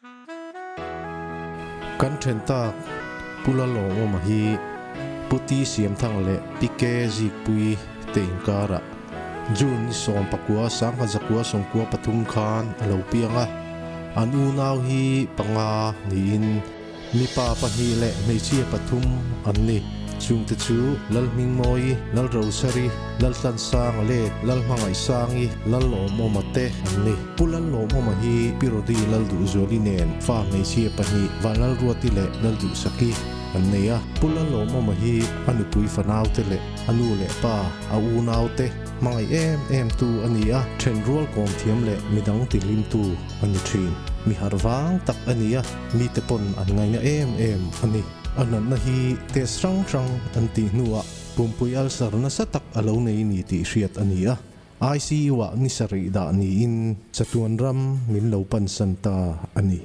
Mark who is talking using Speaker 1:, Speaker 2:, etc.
Speaker 1: Kan then tak Pu Lalawmawma hi Pu T Siamthanga leh Pi K Zikpuii te inkarah June ni 19 1993 khan a lo piang a, an unau hi panga niin mipa pahnih leh hmeichhia pathum an ni. Chungte chu Lalhmingmawi, Lalrosari, Laltlansanga leh Lalhmangaihsangi, Lalawmawma te an ni. Pu Lalawmawma hi Pi Rody Lalduhzuali nen fa hmeichhia pahnih Vanlalruati leh Lalduhsaki an nei a. Pu Lalawmawma hi a nupui fanaute leh a nu leh pa, a unaute hmangaih em em tu a ni a, thenrual kawm thiam leh midang tihlimtu a ni thin. Mi harh vang tak a ni a, mite pawn an ngaina em em a ni. A natna hi test hrang hrang an tih hnuah pumpui ulcer nasa tak a lo nei ni tih hriat a ni a, ICU-ah ni sarih dah niin chatuan ram min lo pansan ta a ni.